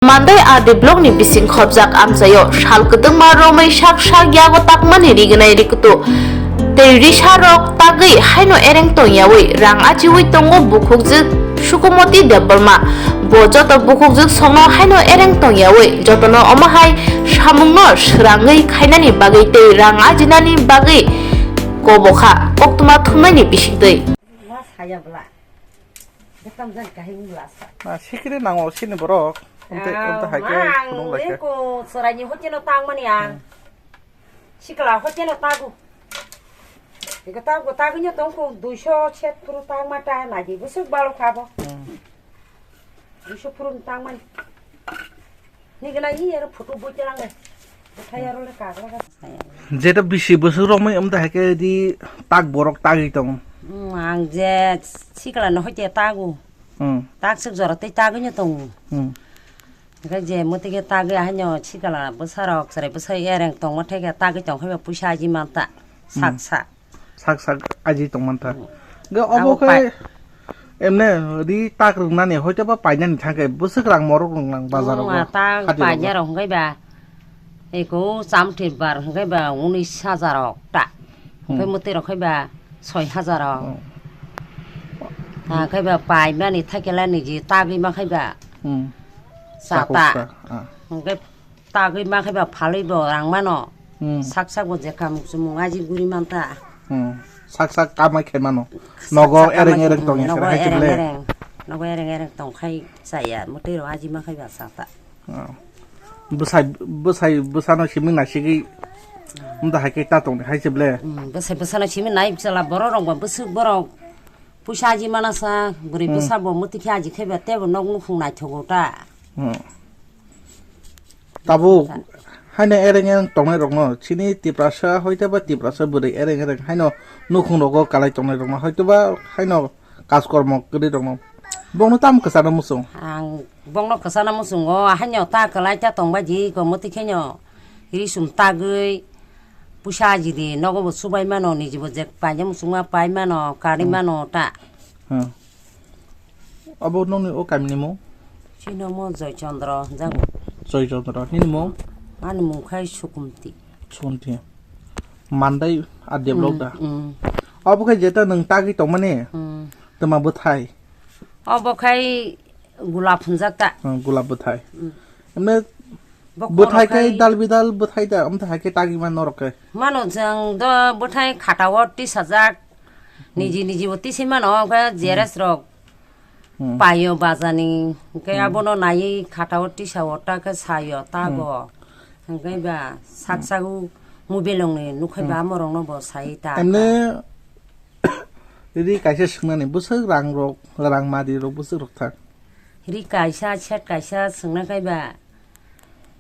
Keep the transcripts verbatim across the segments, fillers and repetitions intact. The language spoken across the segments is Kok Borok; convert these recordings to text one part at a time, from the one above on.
Mandai R D block ni bising khopjak amchaio sal kwdwngma romwi sak sak yago takmani rignai rikutu tei risa rok tagwi haino ereng tongyawi rang ajiwi tongo bukhukjwk Sukumoti Debbarma. Bo joto bukhukjwk songno haino ereng tongyawi jotono omo hai samungno swrangwi khainani bagwi tei rang ajinani bagwi kobokha koktwma thumnaini bisingtwi. Ma saya bwla. Bwtam jan kahim bwla sa. Na sikiri nango sini borok. Amte, amte hai khe phunuk lai khe. Ko soraini hocheno tangmani ang. Sikla hocheno tagu. Ego tagu tagu nyo tong ko duiso set puru tangma ta nagi busuk balo khabo. Hmm. Duiso puru tangmani. Nigna i aro photo boi telang le. Bwthai aro le kagla ga. Jeta bisi bwswk romwi amte hai khe di tak borok tagwi tongo. Hmm, ang je sikla no hoite tagu. Hmm. Tak suk jora tei tagwi no tongo. Hmm. Hingke je mwtwi khe tagwi ahaino sikla bwsarok chwrai bwsai ereng tongma thai khe tagwi tong khe ba puisa aji manta sak sak. Sak sak aji tong manta. Hmm. Hingke obo khe emne ri tak rwngnani hoito ba painani thang khe bwswk rang morok rwngnang bazar rogo. Hmm, tak painarok hingke ba eko chamthir bar hingke ba unis hajar rok ta. Hingke mwtwi rok khe ba soi hajar rok. Hmm. Ha khe ba paimani thaikela niji tagwi ma khe ba. Hmm. Sata. Sakoksa, ah. Hingke tagwi ma khe ba phalwi bo rang mano. Hmm. Sak sak bo je kam chumung aji guri manta. Hmm. Sak sak kamai khe mano. Sak sak kamai khe mano. Nogo ereng ereng tong ya, nogo ereng ereng. Nogo ereng ereng tong khai chaya. Mwtwi rok aji ma khe ba sata. Ah. Bwsai, bwsai, bwsano simi naisigwi wngda hai khe ta tongdi hai se ble. Hmm. Bwsai, bwsano simi nai chwla borok rok ba bwswk borok. Puisa aji mana sa, bwrwi bwsa bo mwtwi khe aji khe ba tebo nok nukhung naithogo ta. Hmm. Tabuk haino ereng ereng tongnai rokno chini Tiprasa hoite ba Tiprasa bwrwi ereng ereng haino nukhung rogo kalai tongnai rokno hoite ba haino kaskormo kwrwi rokno bongno tamo kwchana muchung. Ang bongno kwchana muchungo haino ta kwlai ta tongbai di ko mwtwi khenyo risum tagwi puisa aji di nogo bo chubai mano niji bo je paina muchungma pai mano kari mano ta. Hmm. Abo nokni o kamini mung? Chini omo Joy Chandra jago. Joy Chandra. Nini mung? Ani mung khai Sukumti. Sukumti. Mandai a develop da. Mm, mm. Abo khai jeta nwng tagwi tongmani. Mm. Tama bwthai. Obo khai gulap hunjak ta. Hmm, gulap bwthai. Mm. Emne bwthai khai dal bidal bwthai da, amtha hai khe tagwi man norok khe. Mano jang do bwthai khatao tisajak. Niji niji bo tisi mano, hwnkhe jeres rok paio bajani, hwnkhe abono naiwi khatao tisao ta khe sayo tago. Hwnkhe ba sak sago mobile rokni nukhai ba amorokno bo sai ta. Emne riri kaisa swngnani bwswk rang rok, rang madi rok bwswk rok thang? Ri kaisa, set kaisa swngnai khe ba.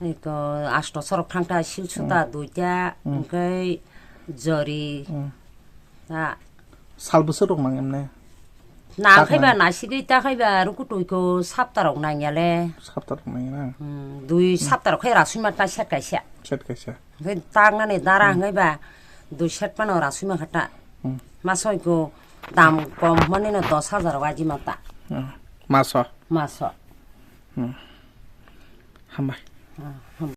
Eko asto sorok thangta, sil suta duita, hwnkhe jori. Ta. Sal bwswk rok nang emne? Nang khai ba nasigwi ta khai ba ruku tui ko sapta rok nang ya le. Sapta rok nang ya na? Hmm, dui sapta rok khai rasui ma ta set kaisa. Set kaisa. Hwnkhe tangnani dara hwnkhe ba dui set pano rasui ma kha ta. Hmm. Maso eko dam kom hwnmani no dos hajar rok aji ma ta. Hmm. Maso? Maso. Hmm. Hambai. Ah, hambai.